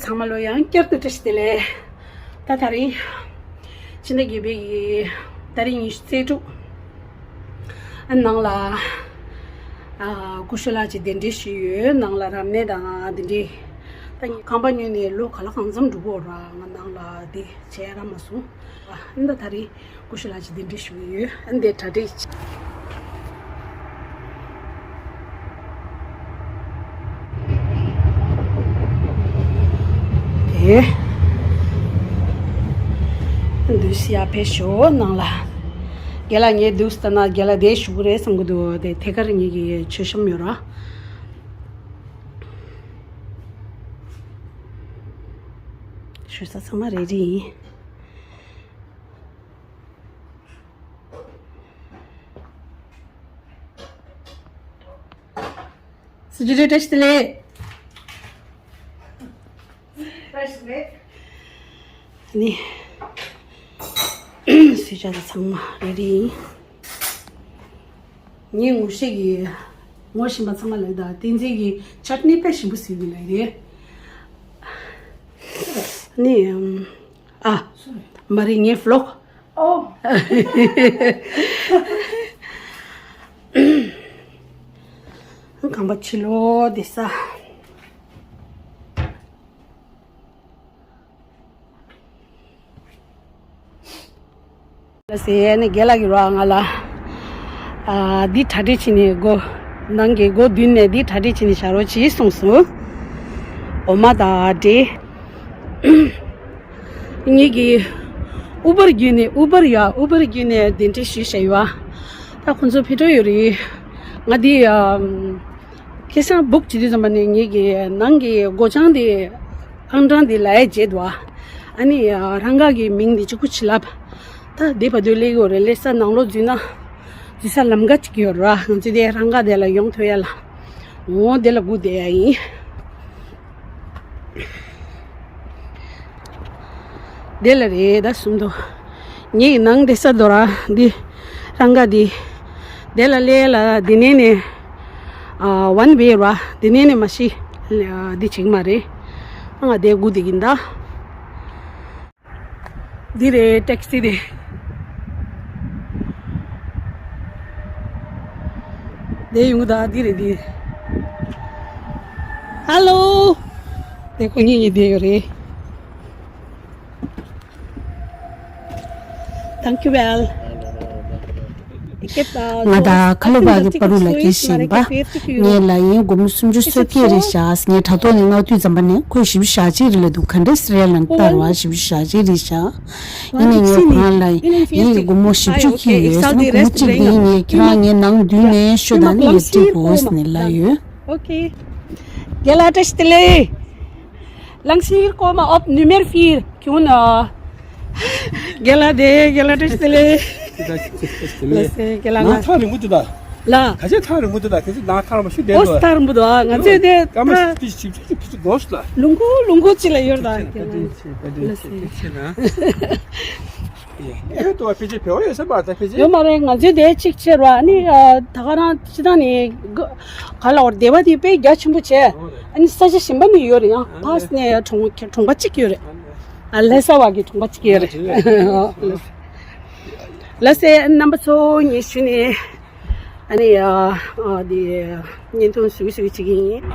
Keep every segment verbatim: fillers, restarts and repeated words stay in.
ཚང་མ་ལོ་ཡང་བསྐྱར་དུ་བཀྲ་ཤིས་བདེ་ལེགས། ད་དེ་རིང་ཕྱི་ཟླ་བརྒྱད་པའི་ད་རིང་ཉི་ཤུ་རྩ་དྲུག་ཨ་ནང་ལ་ཨ་སྐུ་ཞབས་ལགས་ཀྱི་གདན་འདྲེན་ཞུས་ཡོད། ནང་ལ་རབ་གནས་དང་དེ་འདྲའི། ད་ངས་ཁང་པ་ཉོས་ནས་ལོ་ག་ལ་གང་འཚམ་འགྲོ་གི་ཡོད་ར། ང་ནང་ལ་དེ་བྱས་ར་མ་སོང་། ཨ་ད་དེ་རིང་སྐུ་ཞབས་ལགས་ཀྱི་གདན་འདྲེན་ཞུ་གི་ཡོད། ཨ་འདི་གྲ་སྒྲིག་དེ་འདུག་སེ་ཡར་ཕེབས་ཤོག་ནང་ལ། རྒན་ལགས་ངས་འདུག་སེ་ལྟ་ན་རྒན་ལགས་དེ་བཞུགས་ཀྱི་རེད་བསམ་གྱི་འདུག་དེ་ཐད་ཀར་ངེད་ཀྱི་མཆོད་བཤམས་ཡོད་ར། ཞུ་ས་ཚང་མ་རེ་རེ་ཡིན། སྲིད་ཇུས་བཀྲ་ཤིས་བདེ་ལེགས། བཀྲ་ཤིས་བདེ་ལེགས། ནི། སྲིད་ཇུས་ཚང་མ་རེ་རེ་ཡིན། ངའི་ངོ་ཤེས་ཀྱི་ངོ་ཤེས་པ་ཚང་མ་ལ་ད་བསྟན་འཛིན་གྱི་ཅཊ་ནི་དཔེ་ཞིམ་པོ་ཟོས་ཀྱི་ལ་རེད། ནི་ཨ་མ་རེད། ངའི་ཝི་ལོག་ཨོ། ཁང་པ་ཕྱི་ལོགས་བསྡད་ས། ལགས་སེ། ནི་རྒན་ལགས་ཀྱིས་རོགས་ང་ལ་ཨ་འདི་གྲ་སྒྲིག་བྱས་ནས་སྒོ་ནང་གི་སྒོ་མདུན་ནས་འདི་གྲ་སྒྲིག་བྱས་ནས་བཞག་རོགས་གྱིས་གསུངས་སོང་། འོ་མ་དང་འབྲས། ངེད་ཀྱིས་ཨུ་བར་བརྒྱུད་ནས། ཨུ་བར་ཡ། ཨུ་བར་བརྒྱུད་ནས་གདན་འདྲེན་ཞུས་བཞག་ཡོད། ད་ཁོང་ཚོ་ཕེབས་འགྲོ་ཡོད་རེད། ང་འདི་ཨམ། ཁ་སང་བུག་བྱེད་དུས་ཙམ་པ་ནས་ངེད་ཀྱི་ནང་གི་སྒོ་བྱང་དེ་ཨང་གྲངས་དེ་ལབ་ཡས་བརྗེད་འདུག་ཨ་ནི་རང་ག་གི་མིང་དེ་གཅིག་པུ་བྱས་ལབ། ད་དེ་བར་དུ་སླེབས་ཡོད་རེད། སླེབས་ས་ནང་ལོགས་འཛུལ་ན་འཛུལ་ས་ལམ་ཁ་གཅིག་ཡོད་ར། ང་ཚོ་དེ་རང་ག་དེ་ལ་ཡོང་ཐུབ་ཡ་ལ། འོ་དེ་ལ་སྒུག་བསྡད་ཡ་ཡིན། དེ་ལ་རེད་ད་གསུངས་འདུག་ངའི་ནང་བསྡད་ས་དོ་ར་འདི་རང་ག་འདི། དེ་ལ་སླེབས་ལ་འདི་ནས་ནས་ཨ་ཝན་ཝེ་ར། འདི་ནས་ནས་མ་གཞི་འདི་བྱེད་ཀྱི་མ་རེད། ང་དེ་སྒུག་བསྡད་ཀྱིན་ད། འདི་རེད་ཊེག་སི་དེ། དེ་ཡོང་ད་འདི་རེད་འདི། ཧ་ལོ། དེ་ཁོ་གཉིས་གཉིས་བསྡད་ཡོད་རེད། Thank you well. ང་དང་ཁ་ལོ་བ་གི་པ་རུ་ལ་སྐྱེས་བཞིན་པ། ངས་ལ་ཡིན་སྒོར་མོ་སུམ་ཅུ་སོ་བརྒྱད་རེད་བཞག་ངས་དྲ་ཐོག་ནས་མངགས་དུས་ཙམ་པ་ནས་ཁོས་བཞི་བཅུ་ཞེ་གཅིག་རེད་ལབ་འདུག་ག་འདྲས་སེ་རེད་ལབ་ལྟ་རོགས། བཞི་བཅུ་ཞེ་གཅིག་རེད་བཞག་ཡིན་ནའི་ངས་ཁོ་རང་ལ་ངའི་སྒོར་མོ་བཞི་བཅུ་ཁྱེར་ཡོད་ཟེར་ན། སྒོར་མོ་གཅིག་དེ་ངས་ཁྱེད་རང་ངའི་ནང་མདུན་ནས་ཤོག་དང་ནི་ངས་སྤྲད་དགོས་ཟེར་ནས་ལབ་ཡོད། ཨོ་ཁེ། རྒན་ལགས་བཀྲ་ཤིས་བདེ་ལེགས། Langsir koma op nummer vier. Kiun a. རྒན་ལགས་དེ་རྒན་ལགས་བཀྲ་ཤིས་བདེ་ལེགས། ལགས་སེ་རྒན་ལགས། ནང་ཐག་རིང་པོ་འདུག་ད། ལ། ག་ཚད་ཐག་རིང་པོ་འདུག་ད། ག་ཚད་ནང་ཐག་རིང་པོ་ཞིག་བསྡད་འོ་འདུག་ཐག་རིང་པོ་འདུག་ཨ། ང་ཚོས་དེ་སྐར་མ་ཐག་ཞིབ་ཞིབ་ཞིབ་ཞིབ་ཞིབ་འགྲོ་སོང་ལ། ལུང་ཁུག་ལུང་ཁུག་ཅིག་ལ་ཡོད་ད། བཀའ་དྲིན་ཆེ། བཀའ་དྲིན་ཆེ། ལགས་སེ། བཀའ་དྲིན་ཆེ་ན། ཡོད་དོ། ཕལ་ཆེར་བེའུ་ཡོད་ས་མ་རེད་ད། ཕལ་ཆེར་ཡོད་མ་རེད། ང་ཚོས་དེ་གཅིག་བྱས་རོགས། ཨ་ནི་ད་ག་རང་སྤྱི་བཏང་ནས་ག་ལ་བར་སྡེ་བ་དེ་དཔེ་རྒྱ་ཆེན་པོ་བྱས། ཨ་ནི་ས་ཆ་གཞན་པ་ནས་ཡོད་རེད། ཡང་ཕགས་ནས་གྲོང་གྲོང་པ་གཅིག་ཡོད་རེད། ཨ་ལྷ་ས་བ་གི་གྲོང་པ་གཅིག་ཡོད་རེད། ལགས་སེ། རྣམ་པ་ཚོ་ངས་ཞུས་ནས། ཨ་ནི་ཡ་ཨ་དེ་བརྙན་ཐུང་བཟོ་བཟོ་བྱེད་ཀྱི་ཡིན།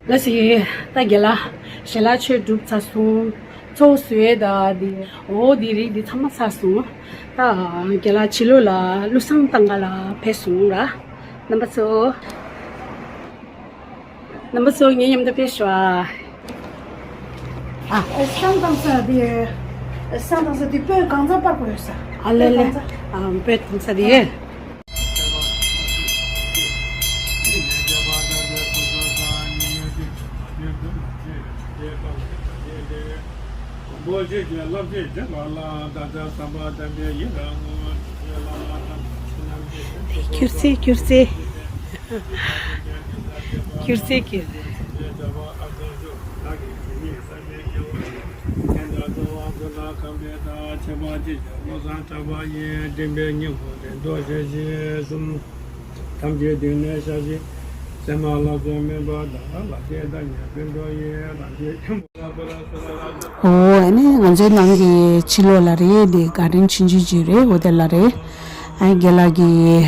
ལགས་སེ། ད་རྒན་ལགས་ཞལ་ལག་མཆོད་གྲུབ་ཚར་སོང་། ཚོགས་སུ་ཡོད་ད་དེ། འོ་དེ་རིགས་དེ་ཚང་མ་ཚར་སོང་། ད་རྒན་ལགས་ཕྱི་ལོགས་ལ་ཀླུ་བསངས་བཏང་ག་ལ་ཕེབས་སོང་ར། རྣམ་པ་ཚོ། རྣམ་པ་ཚོ་ངའི་མཉམ་དུ་ཕེབས་ཤོག་ཨ། ཨ། བསངས་བཏང་ས་དེ། བསངས་བཏང་ས་དེ་སྤོས་གང་ཚང་སྤར་དགོས་ཡོད་ས། ཨ་ལེ་ལེ། སྤོས་གང་ཚང་། ཨ། སྤོས་གང་ཚང་དེ། ཁྱུར་ཚེ་ཁྱུར་ཚེ། ཁྱུར་ཚེ་ཁྱུར་ཚེ། ཁྱད་པར་ཅི་བྱ་བློ་བཟང་གྲགས་པ་ཡིན། འདྲེན་པའི་སྙིང་པོ་རེད་མདོ་ཞལ་བཞི་གསུམ། ཐམས་ཅད་དེང་ནས་ཞག་བཞི། ཚད་མ་ལ་སོགས་མིན་པ་དག་ལ་དེ་ལྟར་ཉན་པའི་འགྲོ་ཡི་རང་རྒྱལ་ཆེན་པོ། འོ་ཨ་ནི་ང་ཚོའི་ནང་གི་ཕྱི་ལོགས་ལ་རེད། འདི་ག་རིན་ཆུང་ཆུང་ཅིག་རེད། འོ་དེ་ལ་རེད། ཨ་རྒན་ལགས་ཀྱིས་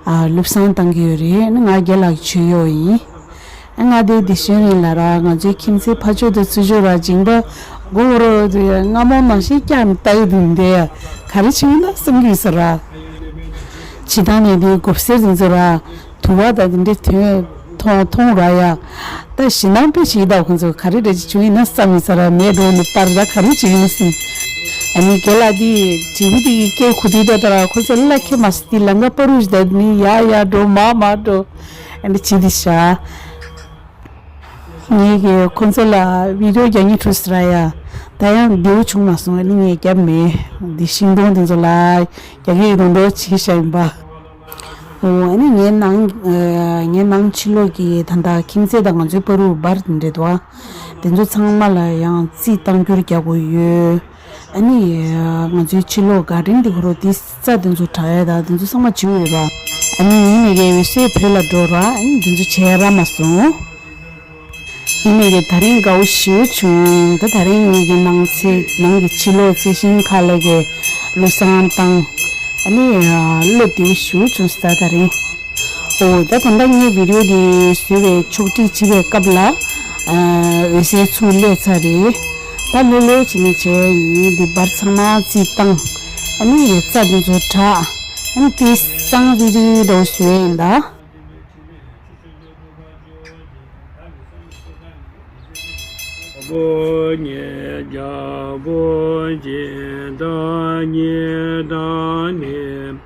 ཨ་བློ་བཟང་བཏང་གི་ཡོད་རེད། ཨ་ནི་ང་རྒན་ལགས་ཀྱི་ཆོས་གཡོག་ཡིན། ང་དེ་དེ་བཞིན་རིང་ལ་ར་ང་ཚོའི་ཁྱིམ་མཚེས་ཕ་ཆོས་དང་ཚུར་ཆོས་ར་སྦྱིན་པ་དགོས་རོགས་དུ་སྔ་མོ་ནང་བཞིན་བསྐྱངས་ནས་ལྟ་ཡི་འདུག་འདི་ག་རེ་བྱུང་ན་བསམ་གྱི་ཡོད་ས་ར། ཇི་ལྟར་ནས་དེ་གོ་སེར་དེ་ཚོ་ར་དུ་བ་དང་དེ་འདྲའི་དོན་མཐོང་མཐོང་ར་ཡ། ད་ཞེད་སྣང་དཔེ་ཞིག་ད་ཁོང་ཚོ་ག་རེ་འདྲ་ཅིག་བྱུང་ཡིན་ན་བསམ་ཡིན་ས་ར་མེད་འགྲོ་ནས་པར་ད་ག་རེ་བྱུང་ཡིན་ན་སྲིད། ཨ་ནི་རྒན་ལགས་དེ་དྲིལ་བུ་དེ་སྐད་གོ་དུས་ད་ད་ར་ཁོ་ཚོ་ལ་ཁྱེད་མ་སྲིད་དེ་ལམ་ཀ་པ་རུ་ཞིག་ད་ནི་ཡ་ཡ་འགྲོ་མ་མ་འགྲོ། ཨ་ནི་བྱེད་དེ་ཤ། ངས་ཀྱི་ཁོང་ཚོ་ལ་བི་ཌིའོ་རྒྱག་སྙིང་བྲོ་སི་ར་ཡ། ད་ཡང་བདེ་བོ་བྱུང་མ་སོང་། ཨ་ནི་ངས་བརྒྱབ་མེད། འདི་ཤིང་སྡོང་དེ་ཚོ་ལ་རྒྱག་གི་ཡོད་མདོག་མདོག་བྱེད་ཤ་ཡིན་པ། འོ་ཨ་ནི་ངའི་ནང་ཨ་ངའི་ནང་ཕྱི་ལོགས་ཀྱི་ད་ལྟ་ཁྱིམ་མཚེས་དང་ང་ཚོའི་བར་དུ་འབར་དེ་འདྲ་འདུག་ཨ། དེ་ཚོ་ཚང་མ་ལ་ཡང་རྩིས་གཏང་རྒྱུར་རྒྱག་དགོས་ཡོད། ཨ་ནི་ང་ཚོའི་ཕྱི་ལོགས་ག་རིན་དེ་ཁོ་རོ་དེ་རྩྭ་དེ་ཚོ་བྲག་ཡ་དང་དེ་ཚོ་ཚང་མ་བྱིའུ་ཡོད་པ། ཨ་ནི་ཡིན་ནའི་གི་འོད་ཟེར་བོད་ལ་འགྲོ་ར་ཨ་ནི་དེ་ཚོ་བྱས་ར་མ་སོང་། ཡིན་ནའི་གི་ད་རིང་དགའ་བོ་ཞེ་པོ་བྱུང་། ད་ད་རིང་ངེད་ཀྱི་ནང་ཚེ་ནང་གི་ཕྱི་ལོགས་ཚེ་ཤིང་ཁ་ལ་གི་བློ་བཟང་བཏང་། ཨ་ནི་བློ་བདེ་བོ་ཞེ་པོ་བྱུང་ས་ད་ད་རིང་། ཨོ་ད་ད་ལྟ་ངས་བི་ཌིའོ་འདི་བཟོས་པའི་ཕྱོགས་སྒྲིག་བྱེད་པའི་སྐབས་ལ་ཨ་འོད་ཟེར་ཚུར་སླེབས་ཚར་རེད། ད་ལྷོད་ལྷོད་བྱས་ནས་བྱས་ཡིན། འདི་བར་ཚང་མ་རྩིས་བཏང་། ཨ་ནི་རྩྭ་འདི་ཚོ་བྲག་ཨ་ནི་དེ་གཙང་རིལ་རིལ་འདྲ་བོ་བཟོས་ཡིན་ད། ཕོ་ཉས་རྒྱལ་པོ་འཇིགས་སྐྲག་ཉེས་དྲག་ནས།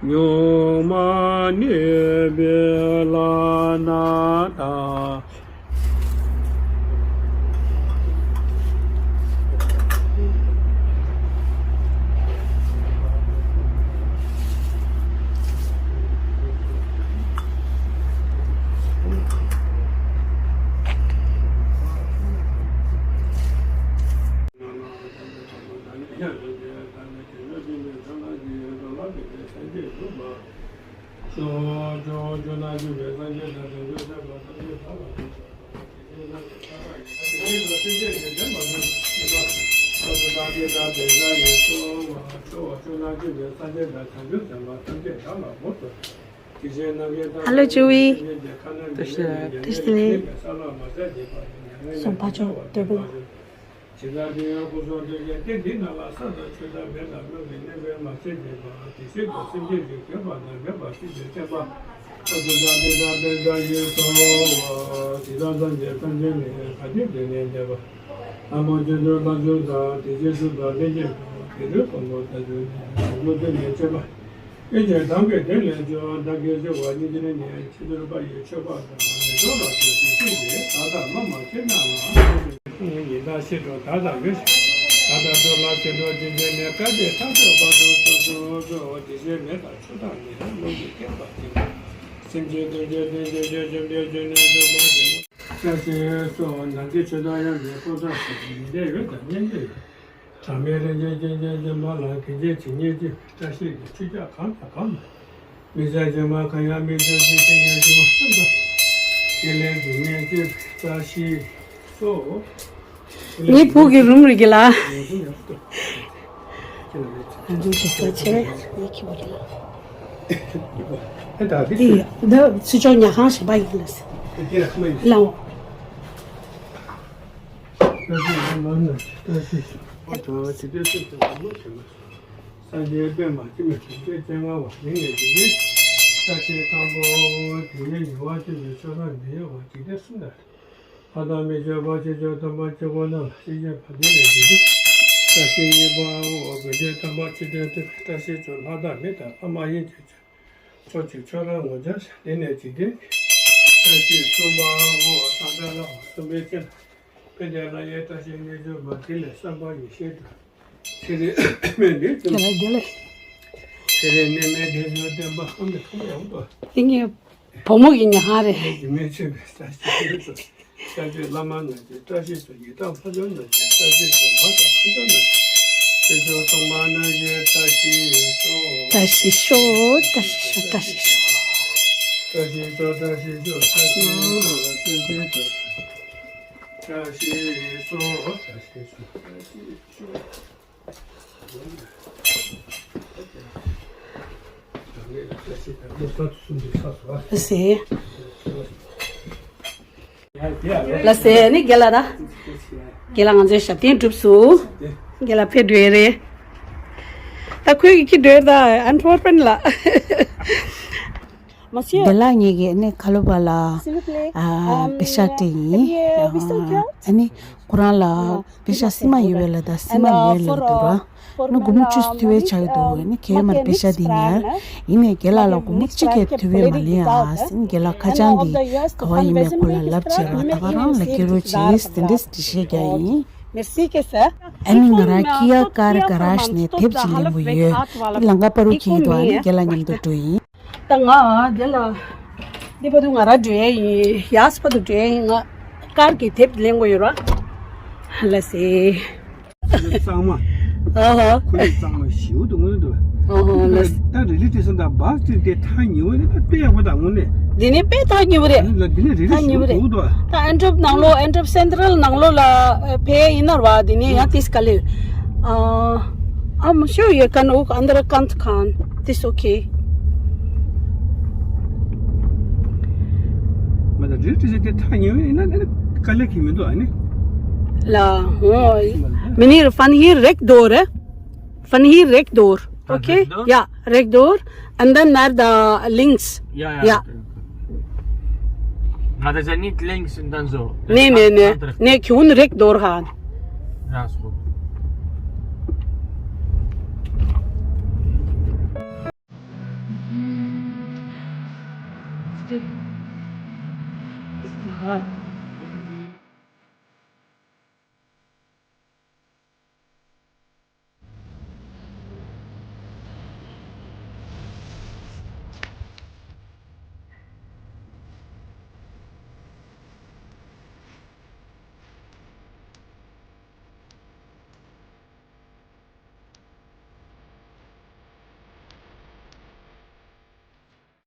ཉོན་མོངས་ནད་པའི་ལག་ན་ད། Hello, Joey. This is Song Pacho, Durban. ཇི་ལྟར་དེ་ཡང་སྐུ་གསུང་ཐུགས་རྗེ་སྟེང་འདི་ནང་ལ་ས་དང་ཆུ་དང་མེ་དང་རླུང་གིས་མནན་པས་མ་ཚིག་འདྲེན་པ། དེ་བཞིན་དུ་སེམས་ཅན་གྱི་འདུན་པ་དང་འདྲེན་པ་སྲིད་པའི་བསྟན་པ། ཨ་ཏུ་ཏ་ཏི་ཏ་པེ་ཏ་ཡེ་སོ། དེ་དག་ཐམས་ཅད་ཐམས་ཅད་ནི་ག་དེ་དེ་ནས་འདས་པ། ལྷ་མོ་སྤྱན་སྟོབས་ལྷ་ཆེན་དང་དེ་བཞིན་གསུམ་དང་ལྷན་ཅིག་ཏུ་དེ་རུ་ཕུང་པོ་ལྟ་བུ་ནི་གཟུགས་པོ་ཐུན་ནས་མཆེད་པ། སྐད་ཅིག་གདངས་ཀྱིས་དེ་ལས་བྱུང་། བདག་གིས་བརྩེ་བ་སྙིང་ཁྱེར་ནས། ཕྱི་དོན་པ་ཡི་མཆོད་པ་དང་། མི་འདོར་བར་དུ་དེ་བཞིན་གྱི་བདག་དང་བླ་མ་ཁྱེད་རྣམས་ལ། ཉི་ཟླ་ཕྱེད་དྲུག་བདག་དང་ཡོད་ཞིང་། བདག་དང་འགྲོ་ལ་ཕྱིར་འགྲོ་ཅི་འབྱོར་ནས། བསྐལ་པའི་མཐའ་རྫོགས་བར་དུ་བསམ་དུ་གསོལ། དེ་བཞིན་མེ་དང་ཆུ་དང་ནི། རླུང་གིས་ཁྱེར་བ་ཇི་སྲིད་སེམས་ཅན་ཐམས་ཅད་དོན་བྱེད་ཕྱིར། བྱོན་པའི་སྤྱོད་ནས་སྤྱོད་པ་ཇི་སྲིད། བཀྲ་ཤིས་སོགས་ནམ་མཁའི་ཆོས་དང་དབྱངས་ཀྱི་ཕོ་བྲང་ཞིག་ཉི་ཟླའི་འོད་དང་མཉམ་པའི་གྲངས་མེད་རིན་ཆེན་སྤྱན་ཆབ་ཀྱི་མ་ལ་གིང་ཆེན་ཇི་སྙེད་ཅིག་བཀྲ་ཤིས་ཀྱི་མཆོད་ཆས་གང་དང་གང་མ། མི་བཟད་ཅིང་མ་གང་ཡང་མི་འབྱུང་ཞིང་། ཞིང་ཡང་འབྱུང་བ་ཙམ་དང་། ཞིང་ལས་འབྱུང་ངེས་ཅན་བཀྲ་ཤིས་སོགས། ངའི་བུ་གི་རུམ་རེད་གི་ལ། ང་ཚོའི་ཞིག་ས་ཆེ་བས་ངའི་ཁྱི་བུ་རེད་ལ། ཨེ་ད་དེ་དེ་འདི་ཚུ་ཅོག་ཉལ་ཁང་ཞིག་པ་ཡིན་ལ་སི། དེ་ར་ཁ་མ་ཡིན། ལའོ། བཀྲ་ཤིས་ལྷ་མ་ན་བཀྲ་ཤིས་ཤོག་ཨོ་ད་ཇི་སྐད་གསུངས་པ་ལྟར་མ་བྱས་ན། སངས་རྒྱས་པདྨ་འཆི་མེད་དྲུག་སྡེ་སྤྱན་སྔ་བ། ཉིད་ལས་འཇིག་རྟེན་བཀྲ་ཤིས་དང་པོ། དེ་ནས་ཉེ་བར་སྤྱོད་པའི་ཆོས་རབ་མི་གཡོ་བ་འཇིག་རྟེན་གསུམ་ན། ལྷ་དང་མི་མཆོད་པ་ཆོས་སྐྱོང་སྟོན་པ་སྐྱེ་བོ་རྣམས་ལ་ཤེས་བྱ་བ། དེ་ནས་འཇིག་རྟེན་བཀྲ་ཤིས་གཉིས་པའོ། དགེ་འདུན་དམ་པ་ཆོས་དོན་མཐུན་པའི་བཀྲ་ཤིས་སྩོལ། ལྷ་དང་མི་དང་ལྷ་མ་ཡིན་གྱི་ཕྱོགས་ཀྱི་ཆོས་རབ་ངོ་མཚར་ཞིང་། དེ་ནས་འཇིག་རྟེན་བཀྲ་ཤིས་གསུམ་པའོ། ས་དང་ལྷ་བ་གསུམ་པའི་སྤྱན། དཔལ་ལྡན་ལྷ་ཡི་བཀྲ་ཤིས་རྣལ་འབྱོར་མ། དེ་ལས་བསམ་པ་ཡེ་ཤེས་སྒྲོན། ཚེ་རིང་མི་འདི་ཚེ་རིང་ནད་མེད་བདེ་འབྱུང་བསྟན་པ་ཨ་མའི་ཁམས་ཡོངས་སུ། དེ་ངའི་བུ་མོ་གི་ཉལ་ཁང་རེད། ངའི་མི་ཚེ་བའི་བཀྲ་ཤིས་ཡོངས་སུ། ཤཱཀྱའི་བླ་མ་རྣམས་ཀྱི་བཀྲ་ཤིས་སུ། ཡི་དམ་ལྷ་ཆོས་རྣམས་ཀྱི་བཀྲ་ཤིས་སུ། ལྷ་དང་ལྷ་འདྲེ་རྣམས་ཀྱི་ བཀྲ་ཤིས་ཤོག་བཀྲ་ཤིས་ཤོག་བཀྲ་ཤིས་ཤོག་བཀྲ་ཤིས་ཤོག་བཀྲ་ཤིས་ཤོག་བཀྲ་ཤིས་ཤོག་བཀྲ་ཤིས་ཤོག་བཀྲ་ཤིས་ཤོག་བཀྲ་ཤིས་ཤོག་བཀྲ་ཤིས་ཤོག་ལགས་སེ། ལགས་སེ་ནི་རྒན་ལགས་ད། རྒན་ལགས་ང་ཚོའི་ཞབས་བརྟན་གྲུབ་སོང་། རྒན་ལགས་ཕེབས་འགྲོ་ཡས་རེད། ད་ཁོས་ཀྱིས་འགྲོ་ཡས་ད་ཨན་ཊི་ཝར་པན་ལ། རྒན་ལགས་ངེད་ཀྱིས་ནི་ཁ་ལོ་པ་ལ་ཨ་པེ་ཤག་སྤྲད་ཡིན། ཨ་ནི་ཁོ་རང་ལ་པེ་ཤག་སིལ་མ་ཡོད་པས་ལ་ད་སིལ་མ་ཡོད་ལབ་འདུག་ར། ནི་སྒོར་མོ་བཅུ་ཐུབ་པའི་ཆགས་འདུག་ནི་གས་མར་པེ་ཤག་འདི་ཉར། ཡིན་ནའི་རྒན་ལགས་ལ་སྒོར་མོ་གཅིག་གས་ཐུབ་པའི་མ་ལེན་ཨ་ཟེར། རྒན་ལགས་ཁ་བྱང་འདི་ག་བ་ཡིན་མེད་ཁོ་ལ་ལབ་བྱས་ར་ད་ག་རང་ལ་སྐྱེལ་རོགས་བྱེད་དེ་འདྲས་འགྲེལ་བཤད་རྒྱག་ཡིན། ཨ་ནི་ང་རང་ཀི་ཡ་ཀར་ག་ར་ཤི་ནས་དེབ་ཅིག་ལེན་དགོས་ཡོད། འདི་ལམ་ཁ་བར་དུ་འཁྱེར་འདུག་ཨ་ནི་རྒན་ལགས་མཉམ་དུ་འགྲོ་ཡིན། ད་ང་དེ་ལ་འདི་བར་དུ་ང་ར་འགྲོ་ཡས་ཡིན། ཡགས་བར་དུ་འགྲོ་ཡས་ཡིན། ང་ཀར་གྱི་དེབ་ལེན་དགོས་ཡོད་ར། ལགས་སེ། གཙང་མ། ཨ་ཧ། ཁོ་ཡི་གཙང་མ་ཞིའུ་དུ་མངོན་དུ། ཨ་ཧ་ལགས། ད་རི་ལི་ཏི་སན་ད་བག་ཏི་དེ་ཐག་ཉེ་བོ་ནི་ད་དཔེ་ཡག་པོ་དང་དངོས་གནས། འདི་ནི་དཔེ་ཐག་ཉེ་བོ་རེད། ལ་འདི་ནི་རི་ལི་ཐག་ཉེ་བོ་ཞིའུ་རེད། དུ་དོ། ད་ཨན་ཊོབ་ནང་ལོགས་ཨན་ཊོབ་སེན་ཊ་རལ་ནང་ལོགས་ལ་ཕེ་ཡིན་ནར་བ་འདི་ནི་ཡང་ཏིས་ག་ལེར། ཨ་མ་ཤོ་ཡེ་ཀན་ཨོ་ཨན་དར་ཀན་ཁན། This okay. མ་ད་རི་ཏི་ཟེར་དེ་ཐག་ཉེ་བོ་ཡིན་ན་ནི་དཀའ་ལས་ཁེལ་མི་འདུག་ཨ་ནི། ལ་ཧོ། མི་ནི་ཕན་ཧི་རེག་དོར། ཕན་ཧི་རེག་དོར། Okay. Yeah, རེག་དོར། And then ནར་ད་ལིངས། Yeah, yeah. ང་ད་ཅ་ནི་ལིངས་ཨིན་ཏན་ཟོ། ནེ་ནེ་ནེ་ནེ་ཁྱོན་རེག་དོར་ཧ། ར་སོ།